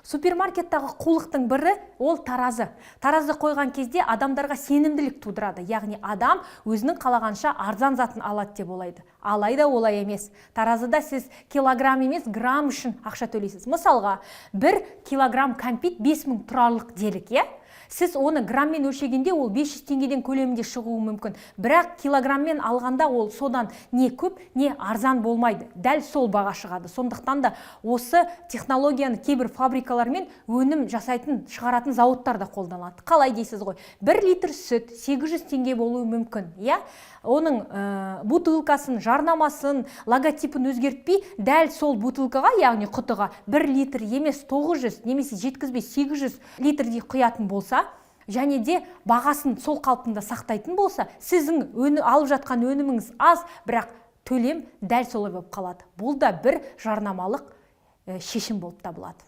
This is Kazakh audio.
Супермаркеттағы қулықтың бірі ол таразы. Таразы қойған кезде адамдарға сенімділік тудырады, яғни адам өзінің қалағанша арзан затын алады деп ойлайды. Алайда олай емес. Таразыда сіз килограмм емес, грамм үшін ақша төлейсіз. Мысалға, 1 килограмм кәмпит 5000 тұрарлық делік, иә. Сіз оны грамммен өлшегенде, ол 500 теңгеден көлемінде шығуы мүмкін, бірақ килограмммен алғанда ол содан не көп, не арзан болмайды, дәл сол баға шығады. Сондықтан да осы технологияны кейбір фабрикалар мен өнім жасайтын, шығаратын зауыттар да қолданады. Қалай дейсіз ғой? 1 литр сүт 800 теңге болуы мүмкін, иә. Оның бутылкасын, жарнамасын, логотипін өзгертпей, дәл сол бутылкаға, яғни құтыға 1 литр емес, 900 немесе жеткізбей 800 литрдей құятын болса және де бағасын сол қалпында сақтайтын болса, сіздің алып жатқан өніміңіз аз, бірақ төлем дәл солай болып қалады. Бұл да бір жарнамалық шешім болып табылады.